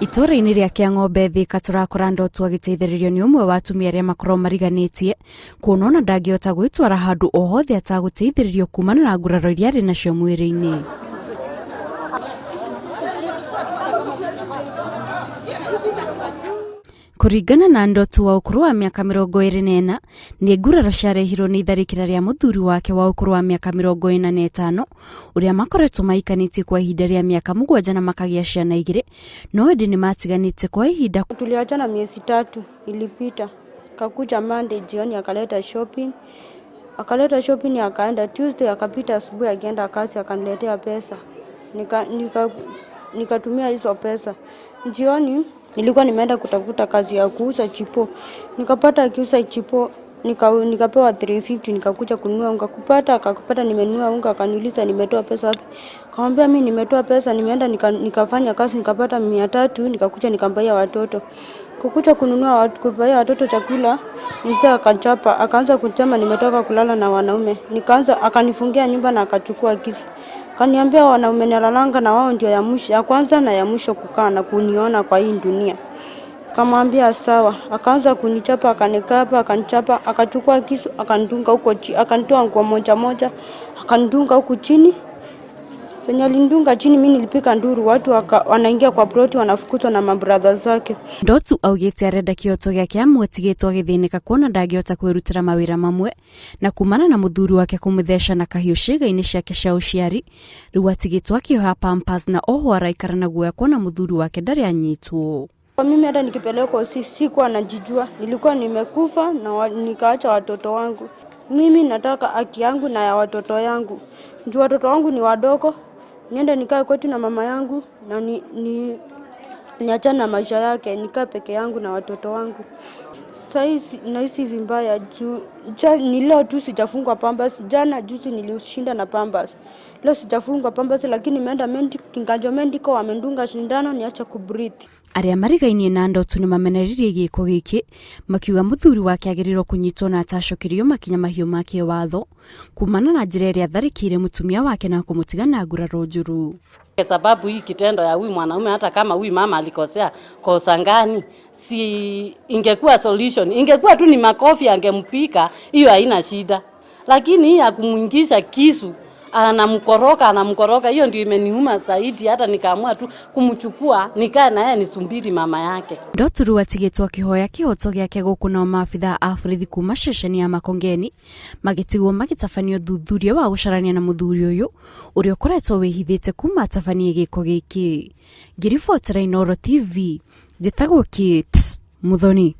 Itũũra-inĩ rĩa Kĩang'ombe Thika tũrakora Ndotu agĩteithĩrĩrio nĩ ũmwe wa atumia arĩa makoragwo mariganĩtie kuona ona ndangĩhota gwĩtwara handũ o hothe atagũteithĩrĩrio kumana na nguraro iria arĩ nacio mwĩrĩ-inĩ. Kũringana na Ndotu wa ũkũrũ wa mĩaka 24, nĩ nguraro ciarehirwo nĩ itharĩkĩra rĩa mũthuri wake wa ũkũrũ wa mĩaka 45 ũrĩa makoretwo mahikanĩtie kwa ihinda rĩa mĩaka 7 na makagĩa ciana 2, no ĩndĩ nĩ matiganĩte kwa ihinda. Tuliachana miezi 3 ilipita, kakuja Monday jioni akaleta shopping, akaleta shopping akaenda Tuesday, akapita asubuhi akienda kazi akaniletea pesa, nikatumia hizo pesa. Jioni nilikuwa nimeenda kutafuta kazi ya kuuza chipo, nikapata akiuza chipo, nikapewa 350, nikakuja kununua unga. Kupata akakupata nimenunua unga, akaniuliza nimetoa pesa wapi? Nikamwambia mimi nimetoa pesa, nimeenda nikafanya kazi nikapata 300, nikakuja nikambaia watoto. Kukuja kununua kubaia watoto chakula, mzee akachapa, akaanza kusema nimetoka kulala na wanaume. Nikaanza akanifungia nyumba na akachukua kisu. Kaniambia wanaume nalalanga na wao ndio ya mwisho, ya kwanza na ya mwisho kukaa na kuniona kwa hii dunia. Kamwambia sawa, akaanza kunichapa, akanikapa, akanichapa, akachukua kisu, akanidunga huko chini, akanitoa nguo moja moja, akanidunga huku chini. Venye alinidunga chini mimi nilipiga nduru, watu wanaingia kwa ploti wanafukuzwa na mabrother zake. Ndotu augite arenda kĩhoto gĩake amu atigĩtwo agĩthĩnĩka kuona ndangĩhota kwĩrutĩra mawĩra mamwe na kumana na mũthuri wake kũmũtheca na kahiũ ciĩga-inĩ ciake cia ũciari, rĩu atigĩtwo akĩoha pampers na oho araikara na guoya kuona mũthuri wake ndarĩ anyitwo. Kwa mimi hata nikipelekwa sikuwa najijua, nilikuwa nimekufa na nikaacha watoto wangu. Mimi nataka haki yangu na ya watoto yangu. Juu watoto wangu ni wadogo, niende nikae kwetu na mama yangu na niachane na maisha yake, nikae peke yangu na watoto wangu. Sasa nahisi vibaya juu ni leo tu sijafungwa pampers, jana juzi nilishinda na pampers. Leo sijafungwa pampers lakini nimeenda Kiganjo Medical wamendunga sindano niache kubreathe. Arĩa marigainie na Ndotu nĩ mamenereirie gĩko gĩkĩ makiuga mũthuri wake agĩrĩirwo kũnyitwo na atacokerio makinya mahiũ ma kĩwatho kumana na njĩra ĩrĩa atharĩkĩire mũtumia wake na kũmũtiga na nguraro njũru. Kwa sababu hii kitendo ya huyu mwanaume, hata kama huyu mama alikosea kosa gani, si ingekuwa solution, ingekuwa tu ni makofi angempika, hiyo haina shida. Lakini hii ya kumuingisha kisu anamkoroka, anamkoroka, hiyo ndio imeniuma zaidi, hata nikaamua tu kumchukua nikae na yeye nisumbiri mama yake. Ndotu rĩu atigĩtwo akĩhoya kĩhoto gĩake gũkũ nao maabithaa a borithi kuma ceceni ya Makongeni magĩtigwo magĩtabania ũthuthuria wa gũcarania na mũthuri ũyũ ũrĩa ũkoretwo wĩhithĩte kuma atabanie gĩko gĩkĩ. Ngĩribotera Inooro TV, njĩtagwo Kate Muthoni.